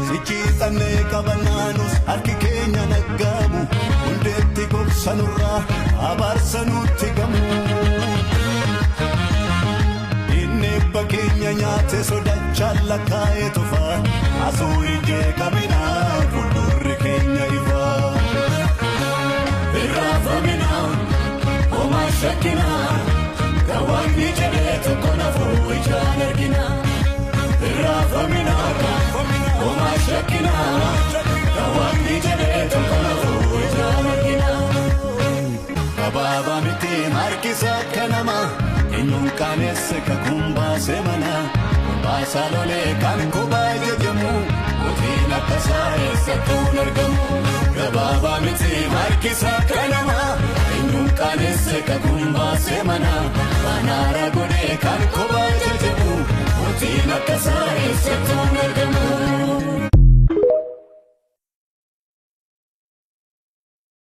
Sichiixannee qabannaanus harki keenya naggaamu hundeetti gogsanurraa abaarsa nutti gamu. Inni ebba keenya nyaate sodachaan lakkaa'ee tufa asuu ijee qabinaa fuuldurri keenya ifa. Irraafamina homaa shakkinaa kan waaqni jedhee tokko nafuu ijaan argina. Irraafamina homaa shakkinaa kan waaqni jedhee tokko nafuu ijaan argina. Gabaabaa miti harkisa akka namaa eenyuun qaanesse kakuun baasee mana baasaa lolee kan kubaa jajamu mootiin akka isaa eessattuun argamu. Gabaabaa miti harkisa akka namaa eenyuun qaanesse kakuun baasee mana banaara godhee kan kubaa jajamu mootiin akka isaa eessattuun argamu.